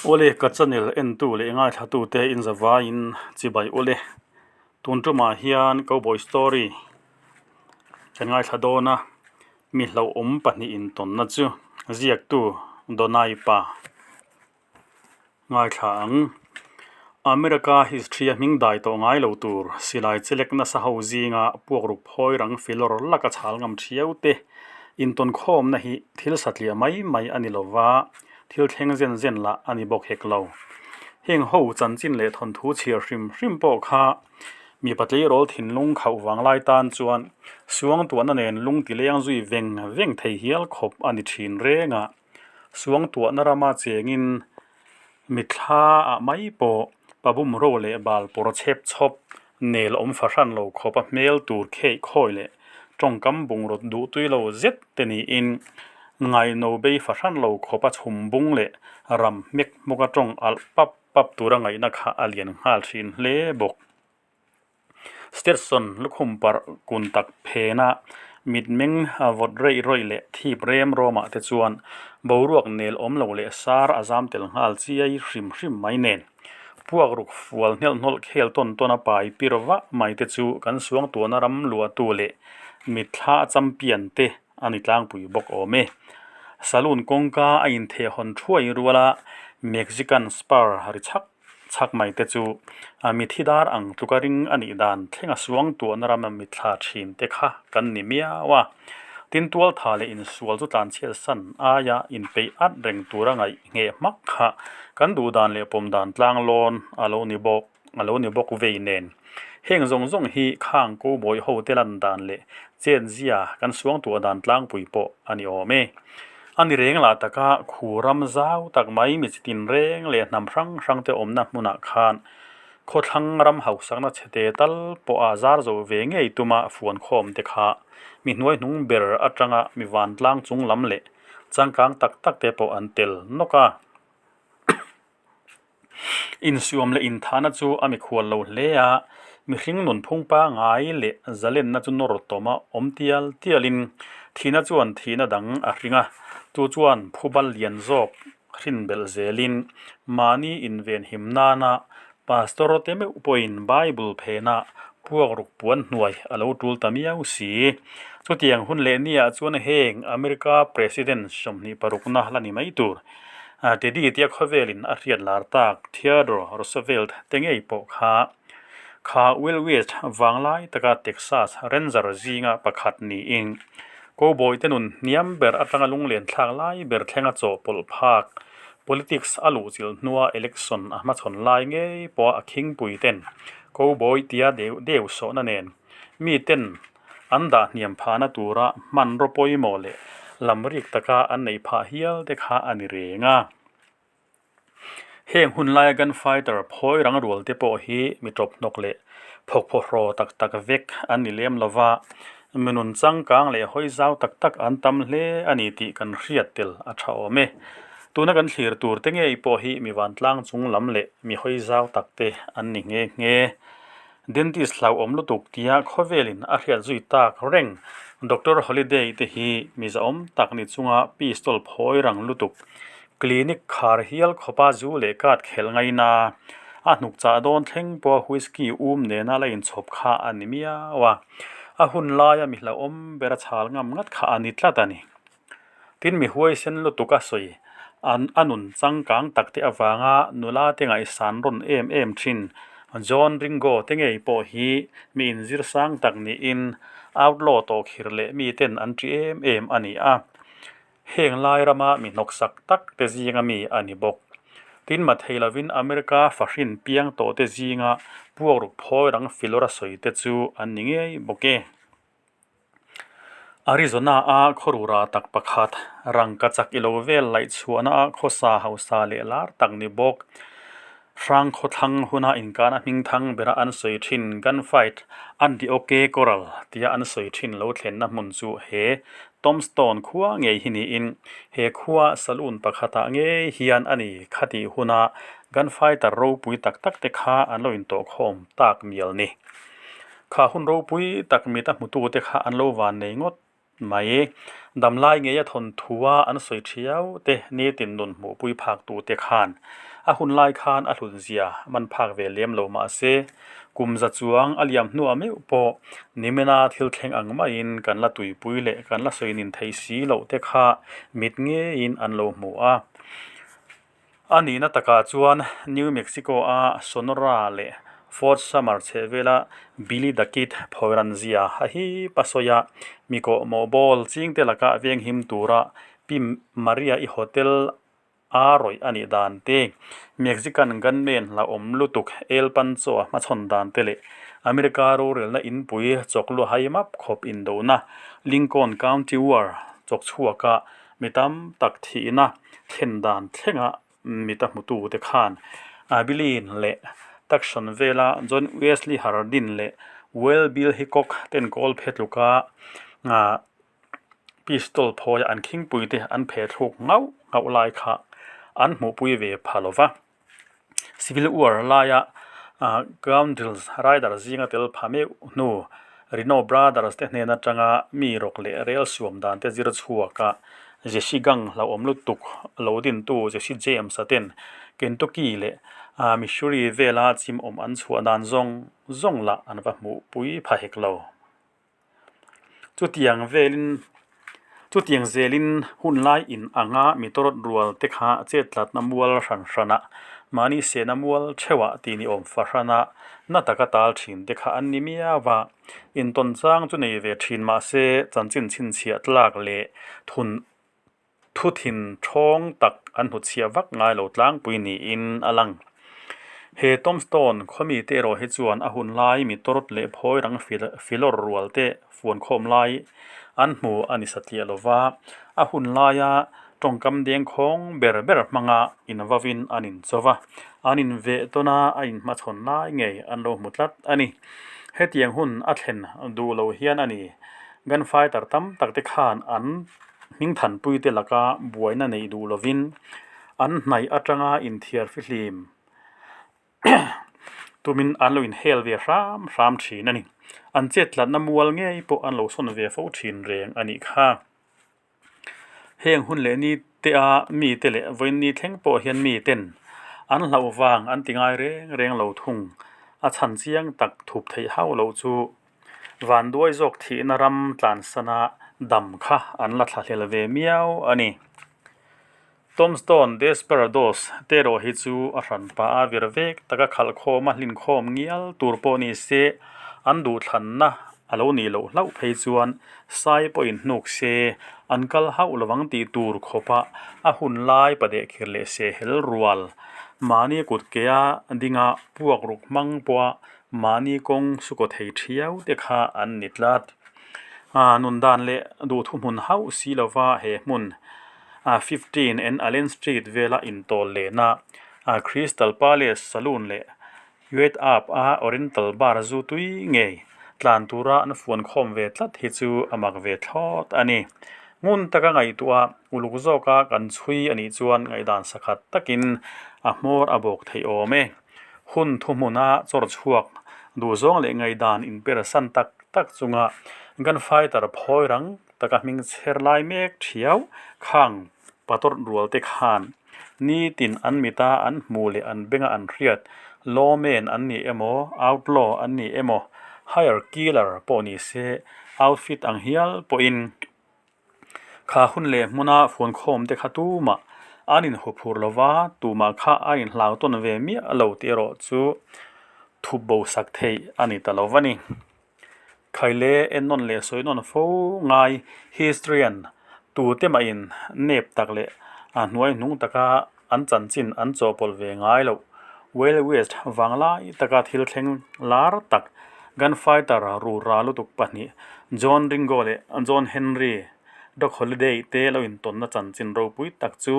Awle ka channel entu leh ngaithlatute in zavaiin chibai ule. Tun tumah hian cowboy story kan ngaithla dawn a, mi hlauhawm pahnih intawnna chu ziaktu Donai pa ngaithla ang. America history a hming dai tawh ngai lo tur silai chelek nasa ho zinga puakruk phawi rang filawr laka chhal ngam thiau te intawn khawmna hi thil satliah mai mai a ni lova, thil thleng zen zen lah a ni bawk hek lo. Heng ho chanchin leh thawnthu chhiar hrim hrim pawh kha mi patleirawl thinlung khauh vang lai tan chuan suangtuahna nen lung ti leng zui veng veng thei hial khawp a ni thin reng a. Suangtuahna rama chengin mitthla ah mai pawh pabum ro leh bal pawr chhep chhawp nel awm fahran lo khawp a hmel tur kheih khawi leh tawngkam bungraw duh tui lo zet te niin ngaino bei fahran lo khawp a chhum bung leh ram hmek hmawk a tawng alh pap pap tura ngaihna kha a lian nghal thin hle bawk. Stetson lukhum parh kun tak phena mitmeng vawt reih rawih leh thip rem rawmah te chuan boruak nel awm lo leh sar a zam tel nghal chiai hrim hrim mai nen. Puak ruk fual hnelh hnawlh khel tawn tawn a pai pir vah mai te chu kan suangtuahna ram luahtu leh mitthla champion te a ni tlangpui bawk awm e. Saloon kawngka a inthehhawn thuai ruala Mexican Spur ri chhak Chhak mai te chu mithi dar ang tluka ring a nih dan thlenga suang tuahna rama mitthla thin te kha kan ni miau a. Tin tual tha leh insual chu tlanchhiat san aia inpeih at reng tura ngaih ngheh hmak kha kan duh dan leh pawm dan tlang lawn a lo ni bawk a lo ni bawk vei nen. Heng zawng zawng hi khang cowboy ho te lan dan leh chenzia kan suang tuah dan tlangpui pawh a ni awm e. A ni reng lah taka khu ram zau tak mai mi chitin reng leh hnam hrang hrang te awmna hmunah khan khawthlang ram hausakna chhete tal pawha zar zo ve ngei tuma fuan khawm te kha mi hnuaihnung ber atanga mi vantlang chung lam leh changkang tak tak te pawh an tel nawk a. Insuam leh inthahna chu a mikhual lo hle a, mihring nunphung pangngai leh zalenna chu nawr tawma awm tial tialin thihna chuan thihna dang a hring a, chu chuan phubal lian zawk hrin belh zelin mahni invenhim nana Pastor te meuh pawhin Bible phena puak ruk puan hnuai a lo tul ta miau si. Chutiang hun leh niah chuan heng America President 26na la ni mai tur. Teddy tia khawvelin a hriat lar tak Theodore Roosevelt te ngei pawh kha kha Wild West vanglai taka Texas Ranger zinga pakhat niin cowboy te nun hniam ber atanga lunglen thlak lai ber thlenga chawhpawlh phak politics a luhchilh hnua election a hmachhawn lai ngei pawha a khingpui ten cowboy tia deuh deuh sawhna nen mi ten An dah hniam phahna tura hmanraw pawimawh leh lamrik taka an neih phah hial te kha a ni reng a. Heng hun laia gunfighter phawi rang rual te pawh hi mi tawp hnawk leh phawkphawhraw tak tak vek an ni lem lo va, mi nun changkang leh hawi zau tak tak an tam hle a ni tih kan hriat tel a tha awm e. Tuna kan thlir tur te ngei pawh hi mi vantlang chung lam leh mi hawi zau tak te an ni nghe nghe. Dentist hlauhawm lutuk tia khawvelin a hriat zui tak reng Doctor Holiday te hi mi zahawm tak ni chunga pistol phawi rang lutuk clinic khar hial khawpa zu leh card khelh ngaina a hnuk chah dawn thleng pawha whisky um nena la inchhawp kha a ni miau a, a hun laia mi hlauhawm ber a chhal ngam ngat kha a ni tlat a ni. Tin mi huaisen lutuk a sawi an a nun changkang tak te avanga nula te ngaihsan rawn em em thin John Ringo te ngei pawh hi mi inzir sang tak niin outlaw tawhkhirh leh mi ten an ṭi em em a ni a. Heng lai rama mi hnawksak tak te zinga mi a ni bawk. Tin mathei lovin America fahrin piang tawh te zinga puakruk phawi rang filawr a sawi te chu an ni ngei bawk e. Arizona-a khawrura tak pakhat, rangka chak i lo vel laih chhuahna-a khawsa hausa leh lar tak ni bawk. Hrang khawthlang huna inkana hmingthang bera an sawi thin gunfight an ti ok Corral tia an sawi thin lo thlenna hmun chu he Tombstone khua ngei hi niin he khua saloon pakhatah ngei hian a ni khatih huna gunfighter ropui tak tak te kha an lo intawhkhawm tak mial ni. Kha hun ropui tak mit a hmutute kha an lo van nei ngawt mai. Damlai ngeia thawnthua an sawi thiau te nitin nun hmuhpui phak tute khan a hun lai khan a hlut zia man phak ve lem lo mah se, kum za chuang a liam hnuah meuh pawh nimina thil thleng ang maiin kan la tuipui leh kan la sawi nin thei si loh te kha mit ngeiin an lo hmu a. A nihna takah chuan New Mexico-a Sonora leh Fort Summer chhehvela Billy the Kid phawiran zia a hip a sawi a, mi kawhmawh bawl chingte laka venghim tura Pi Maria-i hotel a rawih a nih dan te, Mexican gunman hlauhawm lutuk El Pancho-a hmachhawn dan te leh America rorelna inpui chawkluah hai map khawp indona Lincoln County War chawkchhuaka Mi tam tak thihna thlen dan thlenga mit a hmutute khan Abilene leh Tucson vela John Wesley Hardin leh Wild Bill Hickok ten kawl phe tluka pistol phawia an khingpuite an phe thluk nghauh nghauh lai kha an hmuhpui ve pha lo va. Civil War laia Groundrills Rider zinga tel pha meuh hnu Reno Brothers te hnen atanga mi rawk leh rel suam dan te zir chhuak a, Jesse Gang hlauhawm lutuk lo dintu Jesse James-a ten Kentucky leh Missouri vela chimawm an chhuah dan zawng zawng lah an va hmuhpui pha hek lo. Chutiang velin chutiang zelin hun lai in anga mi tawrawt rual te kha chet tlatna mual hran hranah mahni sehna mual theuhah tih ni awm fahrana na taka tal thin te kha an ni miau a. Intawn chang chu nei ve thin mahse chanchin chhinchhiah tlak leh thun Thu thin thawng tak an hmuchhiah vak ngai lo tlangpui niin a lang. He Tombstone khawmi te erawh hi chuan a hun lai mi tawrawt leh phawi rang filawr rual te fuankhawm lai an hmu a ni satliah lo va, a hun laia tawngkam dengkhawng ber ber hmanga invavin an inchaw va, an inveh tawn a, a inhmachhawn lai ngei an lo hmu tlat a ni. Hetiang hun a thlen duh lo hian a ni. Gunfighter tam tak te khan an Hmingthanpuite laka buaina neih duh lovin an hnaih atanga inthiar fihlim tumin an lo inhel ve hram hram thin a ni. An chet tlatna mual ngei pawh an lo sawn ve fo thin reng a nih kha. Heng hun leh ni te a mite leh vawiin ni thleng pawh hian miten an hlauh vang an ti ngai reng reng lo thung. A chhan chiang tak thup theih hauh loh chu Vanduai zawk thihna ram tlansana dam kha an la thlahlel ve miau a ni. Tombstone Desperados te erawh hi chu a hran pah a vir vek taka khalh khawm a hlinkhawm ngial tur pawh ni se an duhthlanna a lo nih loh hlauh phei chuan sai pawhin hnuk se an kal hauh lovang tih tur khawpa a hun lai padehkhir leh sehhel rual mahni kut kea dinga puak ruk hmang pawha Mahni kawng sukaw thei thiau te kha an ni tlat. Nun dan leh duhthu hmun hauh si lova he hmun 15 N Allen Street vela intawl lehna Crystal Palace Saloon leh Wait Up a Oriental Bar zu tui ngei tlan tura an fuan khawm ve tlat hi chu a mak ve thlawt a ni. Ngun taka ngaihtuah uluk zawka kan chhui a nih chuan ngaihdan sakhat takin a hmawr a bawk theih awm e. Hun thuhmuna chawr chhuak duhzawng leh ngaihdan inpersan tak tak chunga gunfighter phawi rang taka hming chher lai mek thiau khang pator rual te khan nitin an mita an hmu leh an benga an hriat lawmen an ni emaw outlaw an ni emaw hire killer pawh ni se outfit ang hial pawhin Kha hun leh hmuna phone khawm te kha tumah an inhuphur lo va, tumah kha a inhlau tawn ve miah lo tih erawh chu thup bo sak theih a ni ta lo va ni. Khaile ennawn leh sawi nawn fo ngai historian tute mahin nep tak leh a hnuai hnung taka an chanchin an chawhpawlh ve ngai loh. Wild West vanglai taka thil thleng lar tak gunfighter rura lutuk pahnih John Ringo leh John Henry Doc Holliday te lo intawnna chanchin ropui tak chu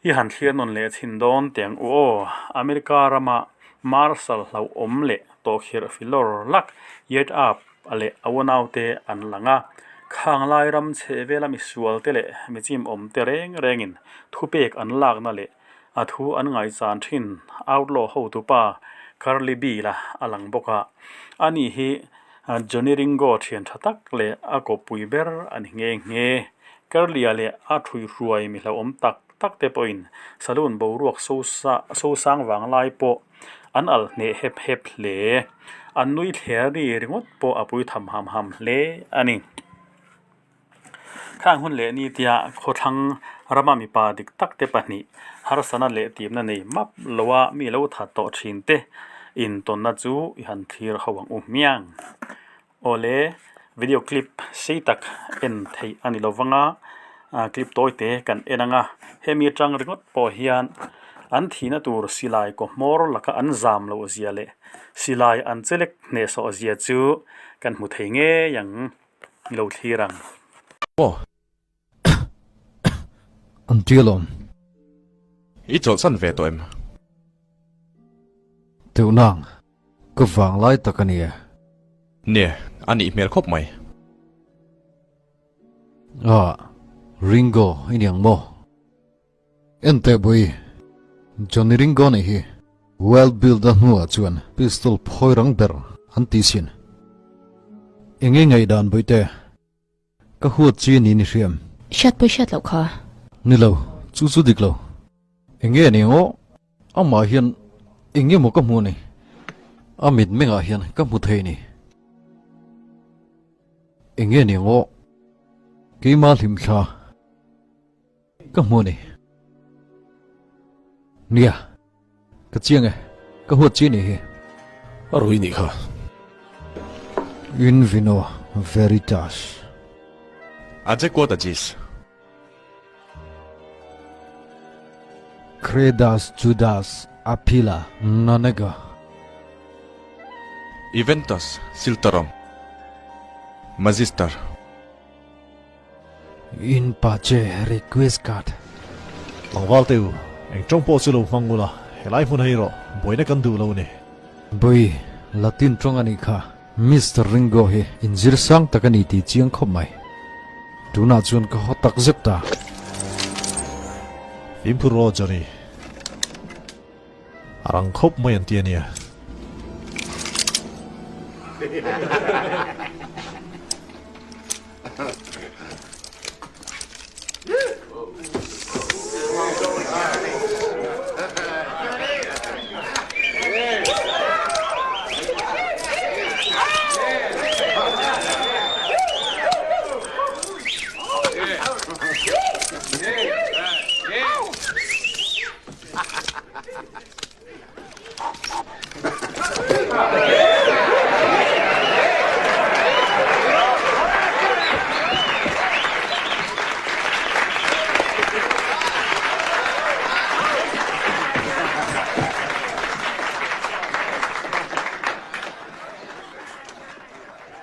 i han thlir nawn leh chhin dawn teh ang u aw. America rama Marshal hlauhawm leh tawhkhirh filawr lak Yet Up a leh a unaute an lang a. Khang lai ram chheh vela misual te leh mi chimawm te reng rengin thupek an lakna leh a thu an ngaihchan thin outlaw hotupa Curly Bill-a a lang bawk a. Ani hi Johnny Ringo thian tha tak leh a kawppui ber a ni nghe nghe. Curly-a leh a thuihruai mi hlauhawm tak tak te pawhin saloon boruak sosang vang lai pawh an alh hneh hep hep hle. An nui thler ri ringawt pawh a pui tham ham ham hle a ni. Khang hun leh ni tia khawthlang rama mipa dik tak te pahnih harsana leh timna nei map loa mi lo that tawh thin te intawnna chu i han thlir ho ang u hmiang. Awle, video clip sei tak en theih a ni lovang a, clip tawi te kan en ang a, hemi atang ringawt pawh hian an thihna tur silai kaw hmawr laka an zam loh zia leh silai an chelek hnehsawh zia chu kan hmu thei ngei ang. Ni lo thlir ang. Aw. An ti alawm. I chawlhsan ve tawh em? Teuh nang, ka vang lai tak a ni e. Nia, a nih hmel khawp mai. Ah, Ringo i ni ang maw? En teh bui, Johnny Ringo nih hi Wild Bill da hnuah chuan pistol phawi rang ber an ti sin. Enge ngaihdan buite, ka huat chi ni ni hriam. Hriat pawh i hriat loh kha. Ni lo, chu chu dik lo. Enge a ni ang aw, amah hian enge maw ka hmu a ni. A mitmengah hian ka hmu thei ni. Enge a ni ang aw, keimah hlimthla. Ka hmu a ni. Nia, ka chiang e, ka huat chi ni hi. A rui nih kha. In vino veritas. Adequata gis. Credas Judas Apila Nanega. Eventus Siltarom. Magister. In pache request card. Tlangval te u, eng tawng pawh chu lo hmang ula, helai hmun hei rawh, buaina kan duh lo ni. Bui, Latin tawng a nih kha. Mister Ringo hi inzir sang tak a ni tih chiang khawp mai. Tunah chuan ka haw tak zet ta. Fimkhur rawh Johnny. A rang khawp mai an ti a nia.